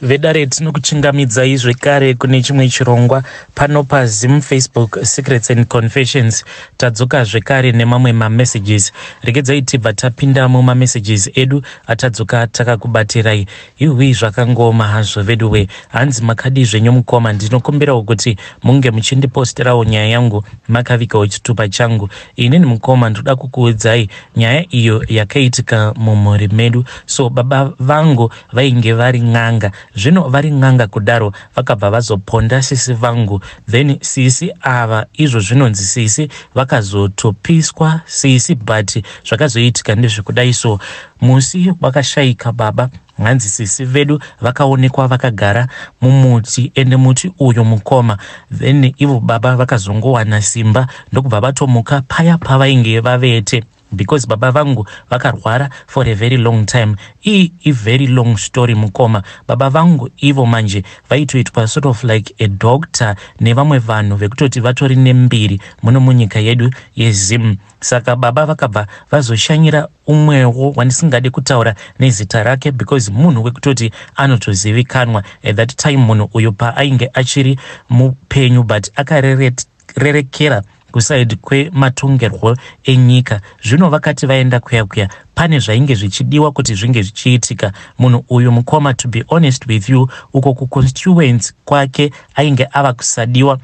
Vedare, tinokuchingamidzai zvekare kune chimwe chirongwa pano paZim Facebook Secrets and Confessions. Tadzoka zvekare nemamwe mamessages. Regedzai tibva tapinda mumamessages edu atadzoka takakubatirai. Yuhwi, zvakangoma hazvo veduwe. Hanzi, "Makadii zvenyu mukoma? Ndinokumbirawo kuti munge muchindiposterawo nyaya yangu makavigawo chitupa changu. Inini mukoma, ndoda kukuudzai nyaya iyo yakaitika mumhuri medu. So baba vangu vainge vari n'anga. Zvino vari n'anga kudaro, vakabva vazoponda sisi vangu. Then sisi ava, izvo zvinonzi sisi vakazotopiswa sisi, but zvakazoitika ndezvekudai. So musi wakashayika baba, hanzi sisi vedu vakaonekwa vakagara mumuti, ende muti uyu mukoma, then ivo baba vakazongowana simba ndokubva vatomuka paya pavainge vavete, because baba vangu vakarwara for a very long time. Iyi ivery long story mukoma. Baba vangu ivo manje vaitoitwa sort of like a doctor nevamwe vanhu vekutoti vatori nembiri muno munyika yedu yeZim. Saka baba vakabva vazoshanyira umwewo wandisingadi kutaura nezita rake, because munhu wekutoti anotozivikanwa at that time munhu uyu paainge achiri mupenyu, but akarerekera kuside kwematongerwo enyika. Zvino vakati vaenda kuya kuya, pane zvainge zvichidiwa kuti zvinge zvichiitika. Munhu uyu mukoma, to be honest with you, uko kuconstituency kwake ainge ava kusadiwa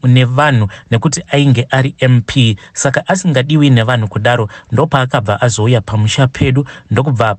nevanhu nekuti ainge ari MP. Saka asingadiwi nevanhu kudaro, ndopaakabva azouya pamusha pedu, ndokubva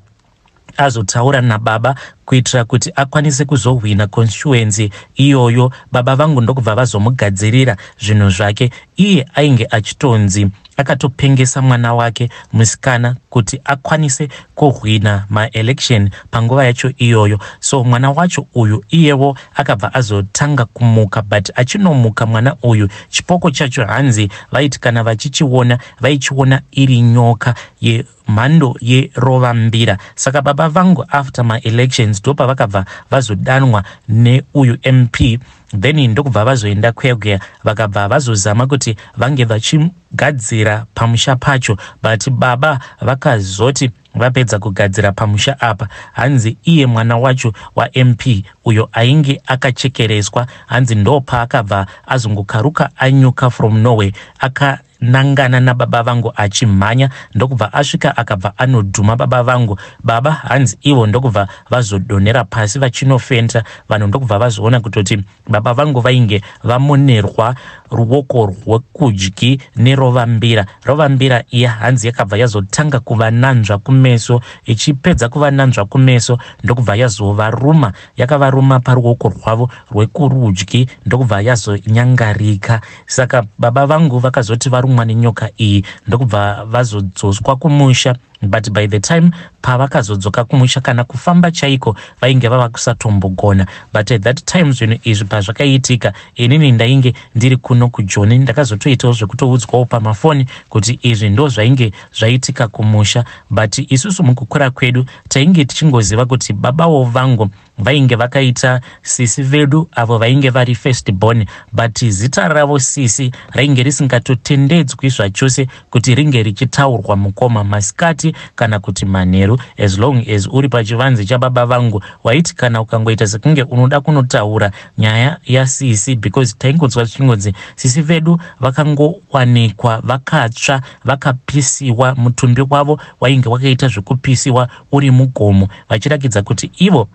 azotaura nababa kuitira kuti akwanise kuzohwina constituency iyoyo. Baba vangu ndokubva vazomugadzirira zvinhu zvake. Iye ainge achitonzi akatopengesa mwana wake musikana kuti akwanise kuhwina maelection panguva yacho iyoyo. So mwana wacho uyu iyewo akabva azotanga kumuka, but achinomuka mwana uyu, chipoko chacho hanzi vaiti kana vachichiona, vaichiona iri nyoka yemhando yerovambira. Saka baba vangu after maelections ndopavakabva vazodanwa neuyu MP, then ndokubva vazoenda kuya kuya, vakabva vazozama kuti vange vachigadzira pamusha pacho. But baba vakazoti vapedza kugadzira pamusha apa, hanzi iye mwana wacho waMP uyo ainge akachekereswa, hanzi ndopaakabva azongokaruka anyuka from nowhere, akanangana nababa vangu achimhanya, ndokubva asvika akabva anodhuma baba vangu. Baba hanzi ivo ndokubva vazodonhera pasi vachinofenda. Vanhu ndokubva vazoona kutoti baba vangu vainge vamonerwa ruoko rwekudyi nerovambira. Rovambira iya hanzi yakabva yazotanga kuvananzva kumeso. Ichipedza kuvananzva kumeso, ndokubva yazovaruma. Yakavaruma paruoko rwavo rwekurudyi, ndokubva yazonyangarika. Saka baba vangu vakazoti varumwa nenyoka iyi, ndokubva vazodzoswa kumusha, but by the time pavakazodzoka kumusha, kana kufamba chaiko vainge vava kusatombogona. But at that time, zvinhu izvi pazvakaitika, inini ndainge ndiri kuno kuJoni. Ndakazotoitawo zvekutoudzwawo pamafoni kuti izvi ndo zvainge zvaitika kumusha. But isusu mukukura kwedu tainge tichingoziva kuti babawo vangu vainge vakaita sisi vedu avo vainge vari first born, but zita ravo sisi rainge risingatotendedzwi zvachose kuti ringe richitaurwa mukoma, masikati kana kuti manheru. As long as uri pachivanze chababa vangu, waiti kana ukangoita sekunge unoda kunotaura nyaya yasisi, because taingonzwa zvichingonzi sisi vedu vakangowanikwa vakatsva, vakapisiwa, mutumbi wavo wainge wakaita zvekupisiwa uri mugomo, vachirakidza kuti ivo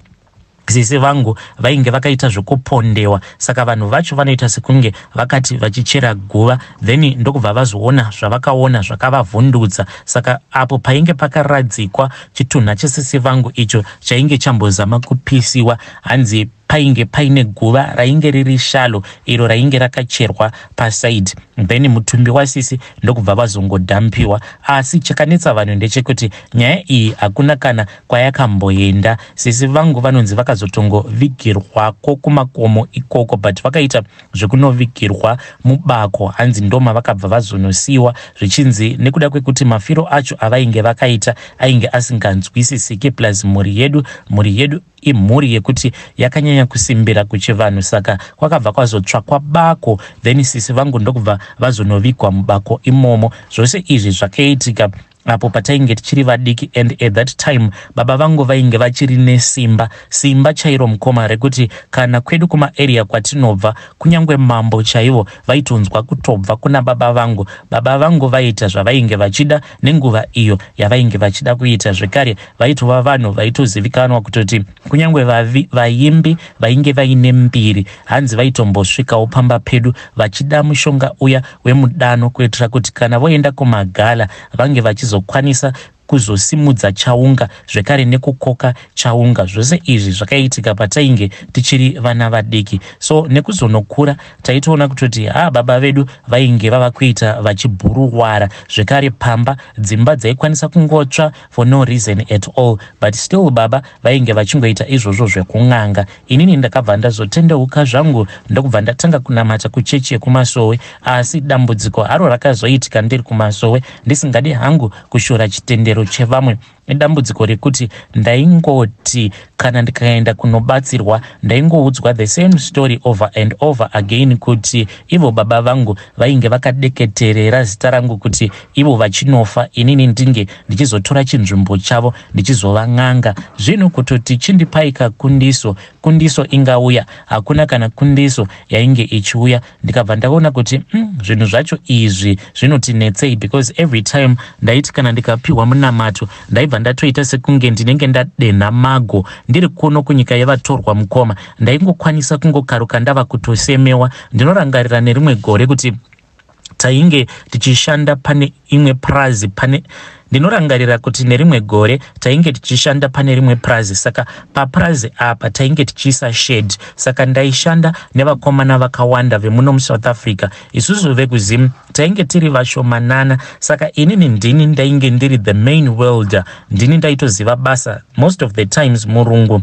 sisi vangu vainge vakaita zvekupondewa. Saka vanhu vacho vanoita sekunge vakati vachichera guva, then ndokubva vazoona zvavakaona zvakavavhundutsa. Saka apo painge pakaradzikwa chitunha chesisi vangu icho chainge chambozama kupisiwa, hanzi painge paine guva rainge riri shallow, iro rainge rakacherwa paside, then mutumbi wasisi ndokubva vazongodhampiwa. Asi chakanetsa vanhu ndechekuti nyaya iyi hakuna kana kwayakamboenda. Sisi vangu vanonzi vakazotongovigirwako kumakomo ikoko, but vakaita zvekunovigirwa mubako. Hanzi ndoma vakabva vazonosiyiwa, zvichinzi nekuda kwekuti mafiro acho avainge vakaita ainge asinganzwisisiki, plus mhuri yedu imhuri yekuti yakanyanya kusimbira kuchivanhu. Saka kwakabva kwazotsvakwa bako, then sisi vangu ndokubva vazonovigwa mubako imomo. Zvose izvi zvakaitika. Apo patainge tichiri vadiki and at that time baba vangu vainge vachiri nesimba, simba chairo mukoma, rekuti kana kwedu kumaarea kwatinobva, kunyange mambo chaivo vaitonzwa kutobva kuna baba vangu. Baba vangu vaiita zvavainge vachida nenguva iyo yavainge vachida kuita. Zvekare vaitova vanhu vaitozivikanwa kutoti kunyange vaimbi vainge vaine mbiri, hanzi vaitombosvikawo pamba pedu vachida mushonga uya wemudano, kuitira kuti kana voenda kumagala vange vachizokwanisa kuzosimudza chaunga zvekare nekukoka chaunga. Zvose izvi zvakaitika patainge tichiri vana vadiki. So nekuzonokura taitoona kutoti ha, baba vedu vainge vava kuita vachibhuruwara. Zvekare pamba dzimba dzaikwanisa kungotsva for no reason at all, but still baba vainge vachingoita izvozvo zvekun'anga. Inini ndakabva ndazotendeuka zvangu, ndokubva ndatanga kunamata kuchechi yekumasowe. Asi dambudziko haro rakazoitika ndiri kumasowe, ndisingadi hangu kushora chitendero chevamwe, idambudziko rekuti ndaingoti kana ndikaenda kunobatsirwa, ndaingoudzwa the same story over and over again, kuti ivo baba vangu vainge vakadeketerera zita rangu kuti ivo vachinofa, inini ndinge ndichizotora chinzvimbo chavo, ndichizova n'anga. Zvino kutoti chindipai kakundiso, kundiso ingauya, hakuna kana kundiso yainge ichiuya. Ndikabva ndaona kuti zvinhu zvacho izvi zvinotinetsei, because every time ndaiti kana ndikapiwa munamato, ndaibva ndatoita sekunge ndinenge ndadenha mago. Ndiri kuno kunyika yevatorwa mukoma, ndaingokwanisa kungokaruka ndava kutosemewa. Ndinorangarira nerimwe gore kuti tainge tichishanda pane imwe prazi pane ndinorangarira kuti nerimwe gore tainge tichishanda pane rimwe prazi. Saka paprazi apa tainge tichiisa shed. Saka ndaishanda nevakomana vakawanda vemuno muSouth Africa. Isusu vekuZim tainge tiri vashomanana. Saka inini ndini ndainge ndiri the main welder, ndini ndaitoziva basa. Most of the times murungu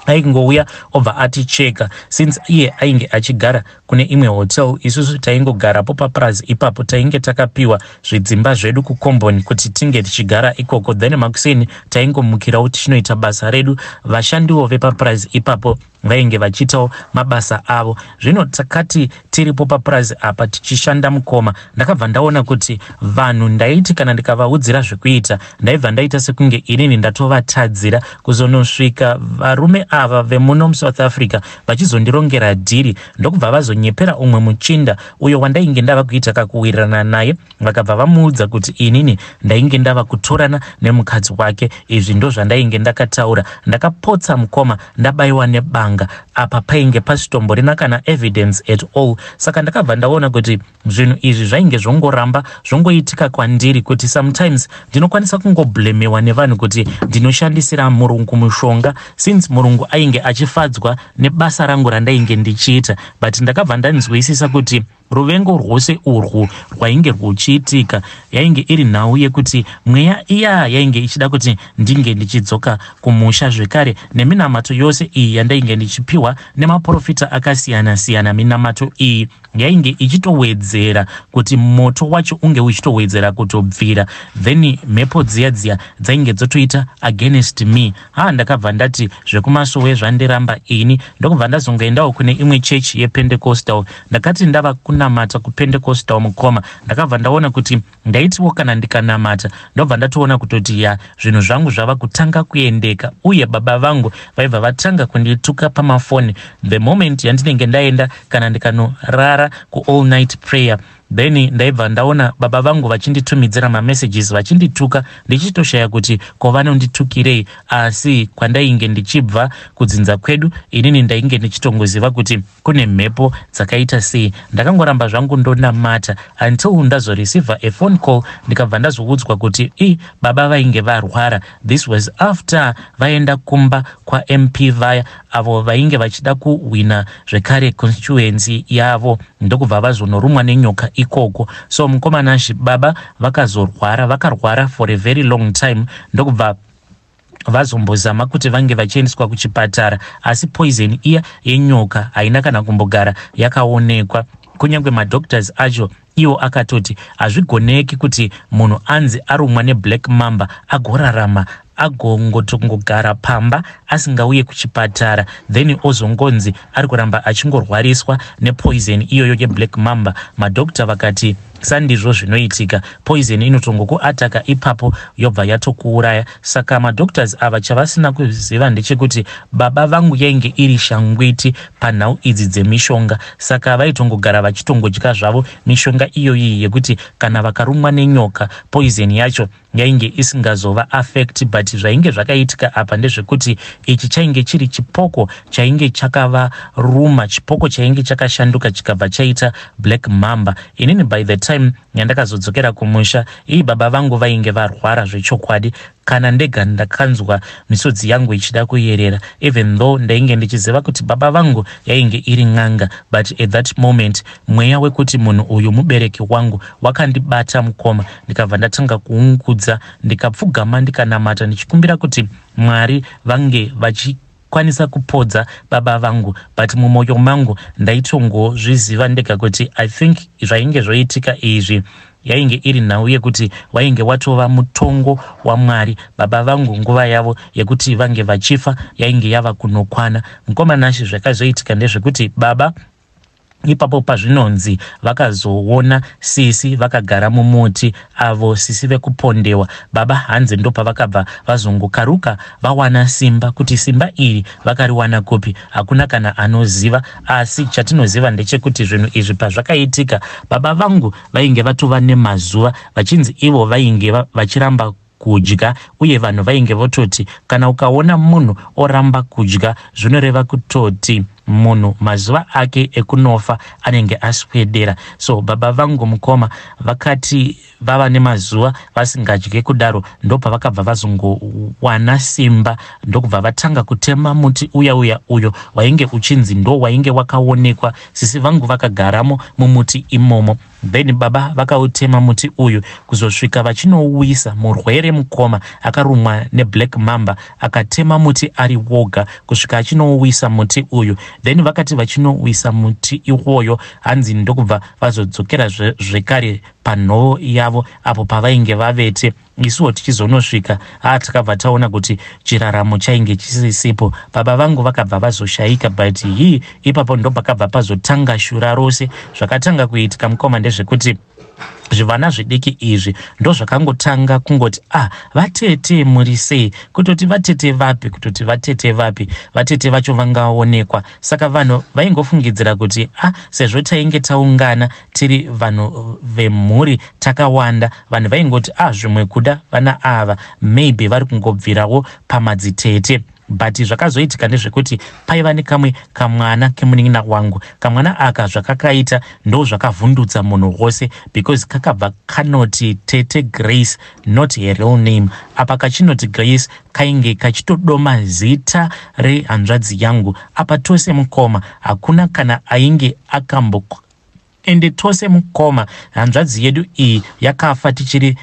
aingouya obva aticheka, since iye ainge achigara kune imwe hotel. Isusu taingogarapo paprazi ipapo, tainge takapiwa zvidzimba zvedu kukomboni kuti tinge tichigara ikoko. Then makuseni taingomukirawo tichinoita basa redu. Vashandiwo vepaprazi ipapo vainge vachiitawo mabasa avo. Zvino takati tiripo papurazi apa tichishanda mukoma, ndakabva ndaona kuti vanhu ndaiti kana ndikavaudzira zvekuita, ndaibva ndaita sekunge inini ndatovatadzira. Kuzonosvika varume ava vemuno muSouth Africa vachizondirongera dhiri, ndokubva vazonyepera umwe muchinda uyo wandainge ndava kuita kakuwirirana naye. Vakabva vamuudza kuti inini ndainge ndava kutorana nemukadzi wake. Izvi ndo zvandainge ndakataura. Ndakapotsa mukoma ndabayiwa nebanga. Apa painge pasitomborina kana evidence at all. Saka ndakabva ndaona kuti zvinhu izvi zvainge zvongoramba zvongoitika kwandiri, kuti sometimes ndinokwanisa kungoblemewa nevanhu kuti ndinoshandisira murungu mushonga, since murungu ainge achifadzwa nebasa rangu randainge ndichiita. But ndakabva ndanzwisisa kuti ruvengo rwose urwu rwainge rwuchiitika yainge iri nhau yekuti mweya iya yainge ichida kuti ndinge ndichidzoka kumusha. Zvekare neminamato yose iyi yandainge ndichipiwa nemaprofita akasiyana-siyana, minamato iyi yainge ichitowedzera kuti moto wacho unge uchitowedzera kutobvira. Then mhepo dziya dziya dzainge dzotoita against me. Ha, ndakabva ndati zvekumasowe zvandiramba ini, ndokubva ndazongoendawo kune imwe chechi yePentecostal. Ndakati ndava kunamata kuPentecostal mukoma, ndakabva ndaona kuti ndaitiwo kana ndikanamata, ndobva ndatoona kutoti ya, zvinhu zvangu zvava kutanga kuendeka. Uye baba vangu vaibva vatanga kundituka pamafoni the moment yandinenge ndaenda kana ndikanorara kuall night prayer. Then ndaibva ndaona baba vangu vachinditumidzira mamessages vachindituka, ndichitoshaya kuti ko vanonditukirei. Asi kwandainge ndichibva kudzinza kwedu, inini ndainge ndichitongoziva kuti kune mhepo dzakaita sei. Ndakangoramba zvangu ndonamata until ndazoreceiva a phone call, ndikabva ndazoudzwa kuti i baba vainge varwara. This was after vaenda kumba kwaMP vaya avo vainge vachida kuhwina zvekare constituency yavo, ndokubva vazonorumwa nenyoka ikoko. So mukomanashi, baba vakazorwara, vakarwara for a very long time, ndokubva vazombozama kuti vange vachiendeswa kuchipatara, asi poison iya yenyoka haina kana kumbogara yakaonekwa. Kunyange madoctors acho iwo akatoti hazvigoneki kuti munhu anzi arumwa neblack mamba agorarama, agongotongogara pamba asingauye kuchipatara, then ozongonzi ari kuramba achingorwariswa nepoison iyoyo yeblack mamba. Madhokta vakati Sandizvo zvinoitika, poison inotongokuataka ipapo yobva yatokuuraya. Saka madoctors ava chavasina kuziva ndechekuti baba vangu yainge iri shangwiti panhau idzi dzemishonga, saka vaitongogara vachitongodya zvavo mishonga iyoyi yekuti kana vakarumwa nenyoka poison yacho yainge isingazova affect. But zvainge zvakaitika apa ndezvekuti ichi chainge chiri chipoko chainge chakavaruma, chipoko chainge chakashanduka chikabva chaita black mamba. Inini by the time yandakazodzokera kumusha ii, baba vangu vainge varwara zvechokwadi. Kana ndega ndakanzwa misodzi yangu ichida kuyerera, even though ndainge ndichiziva kuti baba vangu yainge iri n'anga, but at that moment mweya wekuti munhu uyu mubereki wangu wakandibata mukoma. Ndikabva ndatanga kuungudza, ndikapfugama, ndikanamata ndichikumbira kuti Mwari vange vachikwanisa kupodza baba vangu. But mumwoyo mangu ndaitongozviziva ndega kuti I think zvainge zvoitika izvi yainge iri nhau yekuti wainge watova mutongo waMwari. Baba vangu nguva yavo yekuti vange vachifa yainge yava kunokwana. Mukoma Nashi, zvakazoitika ndezvekuti baba ipapo pazvinonzi vakazoona sisi vakagara mumuti, avo sisi vekupondewa, baba hanzi ndopavakabva vazongokaruka vawana simba. Kuti simba iri vakariwana kupi, hakuna kana anoziva, asi chatinoziva ndechekuti zvinhu izvi pazvakaitika, baba vangu vainge vatova nemazuva vachinzi ivo vainge vachiramba kudya, uye vanhu vainge vototi kana ukaona munhu oramba kudya zvinoreva kutoti munhu mazuva ake ekunofa anenge aswedera. So baba vangu mukoma vakati vava nemazuva vasingadye kudaro, ndopavakabva vazongowana simba, ndokubva vatanga kutema muti uya uya uyo wainge uchinzi ndo wainge wakaonekwa sisi vangu vakagaramo mumuti imomo. Then baba vakautema muti uyu kuzosvika vachinouwisa. Murwere mukoma akarumwa neblack mamba akatema muti ari woga kusvika achinouwisa muti uyu. Then vakati vachinowisa muti iwoyo, hanzi ndokubva vazodzokera zvekare panhovo yavo apo pavainge vavete. Isuwo tichizonosvika, haa, takabva taona kuti chiraramo chainge chisisipo. Baba vangu vakabva vazoshaika. But hii, ipapo ndopakabva pazotanga shura rose. Zvakatanga kuitika mukoma ndezvekuti zvivana zvidiki izvi ndozvakangotanga kungoti, "Ah, vatete, muri sei?" Kutoti vatete vapi? Kutoti vatete vapi? Vatete vacho vangaonekwa. Saka vanhu vaingofungidzira kuti, ah, sezvo tainge taungana tiri vanhu vemhuri takawanda, vanhu vaingoti, ah, zvimwe kuda vana ava maybe vari kungobvirawo pamadzitete. But zvakazoitika ndezvekuti paiva nekamwe kamwana kemunin'ina wangu. Kamwana aka zvakakaita ndo zvakavhundutsa munhu wose, because kakabva kanoti Tete Grace, not her real name. Apa kachinoti Grace kainge kachitodoma zita rehanzvadzi yangu. Apa tose mukoma hakuna kana ainge akambo, ende tose mukoma hanzvadzi yedu iyi yakafa tichiri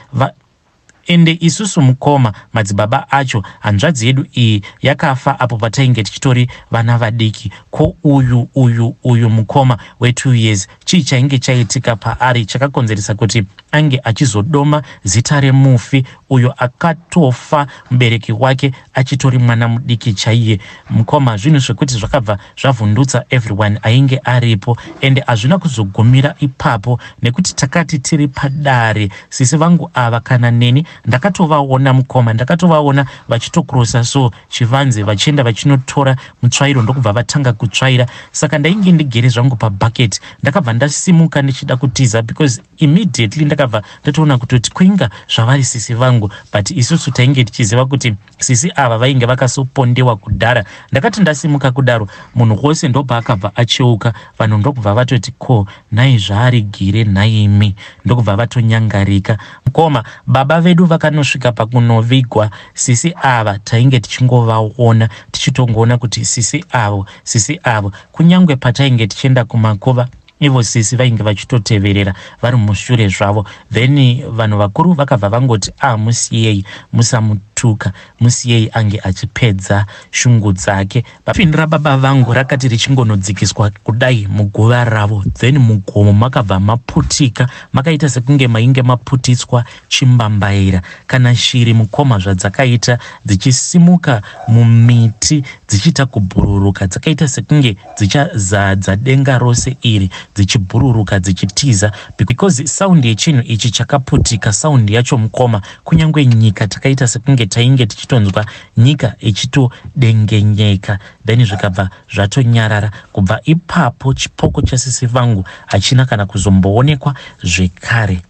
ende isusu mukoma madzibaba acho, hanzvadzi yedu iyi yakafa apo patainge tichitori vana vadiki. Ko uyu uyu uyu mukoma we2 years, chii chainge chaitika paari chakakonzeresa kuti ange achizodoma zita remufi uyo akatofa mubereki wake achitori mwana mudiki chaiye? Mukoma, zvinhu zvekuti zvakabva zvavhundutsa everyone ainge aripo. Ende hazvina kuzogumira ipapo, nekuti takati tiri padare, sisi vangu ava kana neni ndakatovaona mukoma, ndakatovaona vachitokrosa so chivanze vachienda vachinotora mutsvairo, ndokubva vatanga kutsvaira. Saka ndainge ndigere zvangu pabhaketi, ndakabva ndasimuka ndichida kutiza, because immediately ndakabva ndatoona kutoti kuinga zvavari sisi vangu. But isusu tainge tichiziva kuti sisi ava vainge vakasopondewa kudhara. Ndakati ndasimuka kudaro, munhu wose ndopaakabva acheuka. Vanhu ndokubva vatoti, "Ko nhai zvaarigire nhaimi?" Ndokubva vatonyangarika. Mukoma, baba vedu vakanosvika pakunovigwa sisi ava, tainge tichingovaona, tichitongoona kuti sisi avo, sisi avo. Kunyange patainge tichienda kumakuva, ivo sisi vainge vachitoteverera vari mushure zvavo. Then vanhu vakuru vakabva vangoti, "A ah, musiyei, musamutuka, musiyei ange achipedza shungu dzake." Vapindira baba vangu rakati richingonodzikiswa kudai muguva ravo, then mugomo makabva maputika, makaita sekunge mainge maputitswa chimbambaira kana shiri mukoma, zvadzakaita dzichisimuka mumiti. dzichiita kubhururuka dzakaita sekunge dzichazadza denga rose iri dzichibhururuka dzichitiza because sound yechinhu ichi chakaputika sound yacho mukoma kunyange nyika takaita sekunge tainge tichitonzwa nyika ichitodengenyeka then zvikabva zvatonyarara kubva ipapo chipoko chasisi vangu hachina kana kuzomboonekwa zvekare.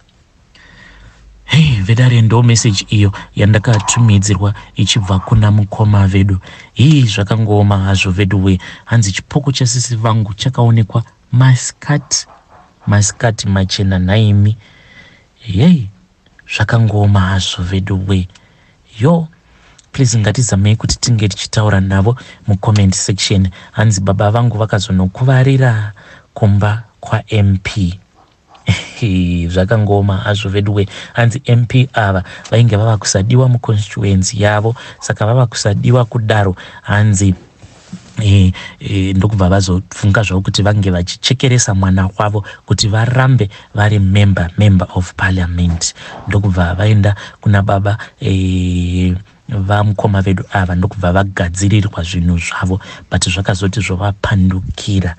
Hey, vedare ndo message iyo yandakatumidzirwa ichibva kuna mukoma vedu. Hii zvakangooma hazvo veduwe. Hanzi chipoko chasisi vangu chakaonekwa masikati masikati machena nhaimi. Hey, zvakangooma hazvo veduwe. Yo, please ngatizamei kuti tinge tichitaura navo mucomment section. Hanzi baba vangu vakazonokuvarira kumba kwaMP. Zvakangooma hazvo veduwe. Hanzi MP ava vainge vava kusadiwa muconstituency yavo, saka vava kusadiwa kudaro hanzi ndokubva vazofunga zvavo kuti vange vachichekeresa mwana wavo kuti varambe vari member of parliament. Ndokubva vaenda kuna baba vamukoma vedu ava, ndokubva vagadzirirwa zvinhu zvavo, but zvakazoti zvovapandukira.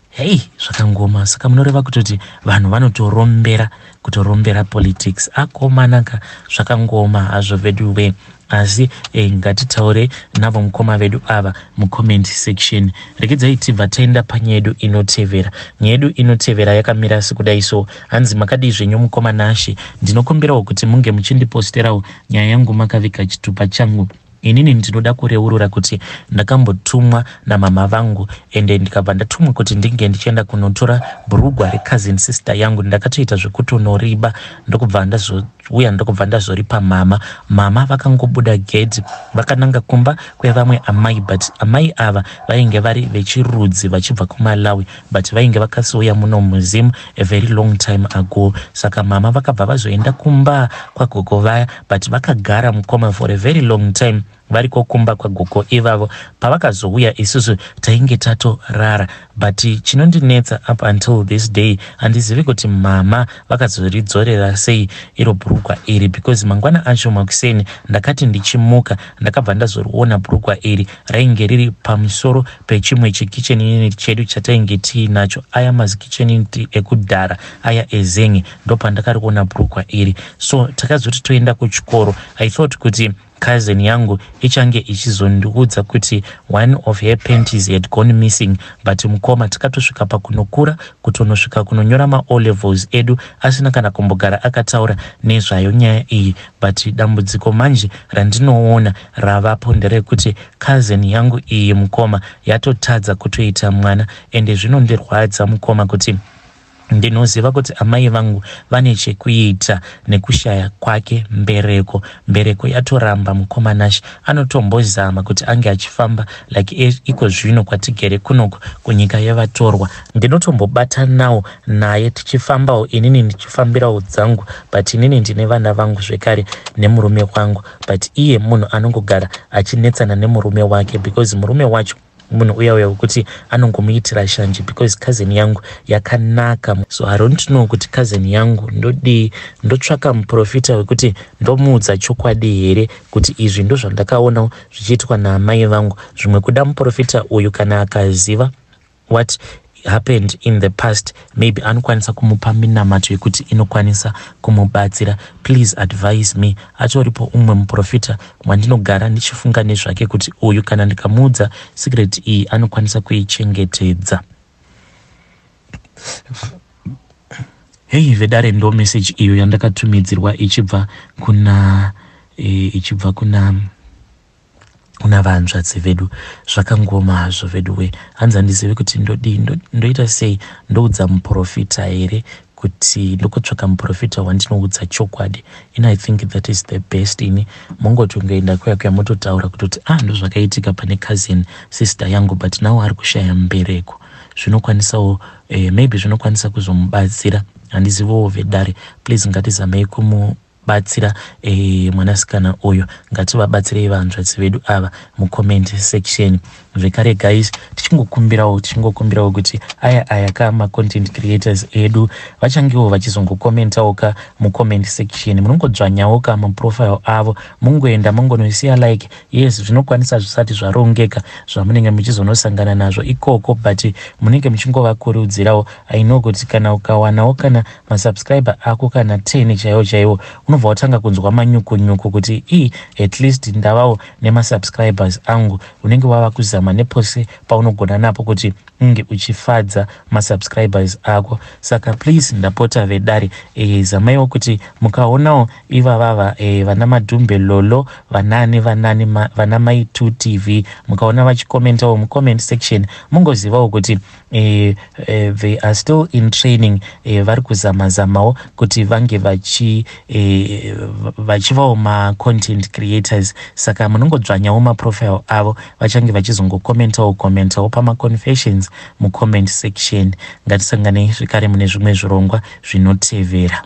Hei, zvakangoma. Saka munoreva kutoti vanhu vanotorombera kutorombera politics akomanaka. Zvakangoma hazvo veduwe, asi ngatitaure navo mukoma vedu ava mucomment section. Regedzai tibva taenda panyaya yedu inotevera. Nyaya yedu inotevera yakamira sekudai so. Hanzi makadii zvenyu mukoma Nashe? Ndinokumbirawo kuti munge muchindiposterawo nyaya yangu makaviga chitupa changu. Inini ndinoda kureurura kuti ndakambotumwa namama vangu, ende ndikabva ndatumwa kuti ndinge ndichienda kunotora bhurugwa recousin sister yangu. Ndakatoita zvekutonoriba, ndokubva ndazouya, ndokubva ndazoripa mama. Mama vakangobuda gedhi vakananga kumba kwevamwe amai, but amai ava vainge vari vechirudzi vachibva kuMalawi, but vainge vakasouya muno muZim a very long time ago. Saka mama vakabva vazoenda kumba kwagogo vaya, but vakagara mukoma for a very long time variko kumba kwagogo ivavo. Pavakazouya isusu tainge tatorara, but chinondinetsa up until this day, handizivi kuti mama vakazoridzorera sei iro bhurugwa iri, because mangwana acho makuseni ndakati ndichimuka ndakabva ndazoriona bhurugwa iri rainge riri pamusoro pechimwe chikitchen unit chedu chatainge tiinacho, aya mazikitchen unit ekudhara aya ezenge. Ndopandakariona bhurugwa iri. So takazoti toenda kuchikoro, I thought kuti cousin yangu ichange ichizondiudza kuti one of her panties had gone missing, but mukoma, takatosvika pakunokura kutonosvika kunonyora mao levels edu asina kana kumbogara akataura nezvayo nyaya iyi. But dambudziko manje randinoona ravapo nderekuti cousin yangu iyi mukoma yatotadza kutoita mwana, ende zvinondirwadza mukoma kuti ndinoziva kuti amai vangu vane chekuita nekushaya kwake mbereko. Mbereko yatoramba mukoma Nashe. Anotombozama kuti ange achifamba like iko zvino kwatigere kunoko kunyika yevatorwa, ndinotombobatanawo naye tichifambawo, inini ndichifambirawo dzangu, but inini ndine vana vangu zvekare nemurume wangu, but iye munhu anongogara achinetsana nemurume wake, because murume wacho munhu uya uya wekuti anongomuitira shanje because cousin yangu yakanaka. So I don't know kuti cousin yangu ndodii. Ndotsvaka muprofita wekuti ndomuudza chokwadi here kuti izvi ndozvandakaonawo zvichiitwa naamai vangu? Zvimwe kuda muprofita uyu kana akaziva what happened in the past, maybe anokwanisa kumupa minamato yekuti inokwanisa kumubatsira. Please advise me. Atoripo umwe muprofita wandinogara ndichifunga nezvake kuti uyu kana ndikamuudza secret iyi anokwanisa kuichengetedza. Hei vedare, ndo message iyo yandakatumidzirwa ichibva kuna ichibva kuna vanzvadzi vedu. Zvakangoma hazvo vedu we. Hanzi handizivi kuti ndodii, ndoita sei. Ndoudza muprofita here kuti ndokutsvaka muprofita wandinoudza chokwadi? In I think that is the best. Ini mongotongoenda kuya kuya mototaura kutoti ah, ndozvakaitika pane cousin sister yangu, but now ari kushaya mbereko. Zvinokwanisawo maybe zvinokwanisa kuzomubatsira, handizivowo vedare. Please ngatizamei kumubatsira mwanasikana uyu. Ngativabatsirei vanzvadzi vedu ava mucomment section. Zvekare guys, tichingokumbirawo, tichingokumbirawo kuti aya aya ka macontent creators edu vachangewo vachizongokomentawo ka mucomment section. Munongodzvanyawo ka muprofile avo, mungoenda mungonosiya like. Yes, zvinokwanisa zvisati zvarongeka zvamunenge muchizonosangana nazvo ikoko, but munenge muchingovakurudzirawo. I know kuti kana ukawanawo kana masubscriber ako kana 10 chaiwo chaiwo, unobva watanga kunzwa manyukunyuku kuti i at least ndavawo nemasubscribers angu. Unenge wava kuzama nepose paunogona napo kuti unge uchifadza masubscribers ako. Saka please, ndapota vedare, zamaiwo kuti mukaonawo ivavava vana Madhumbe Lolo, vanani vanani, vana Mai 2 TV, mukaona vachikomentawo mucomment section, mungozivawo kuti they are still in training. Vari kuzama-zamawo kuti vange vachivawo macontent creators. Saka munongodzvanyawo maprofile avo, vachange vachizongokomentawo komentawo pamaconfessions mucomment section. Ngatisanganei zvekare mune zvimwe zvirongwa zvinotevera.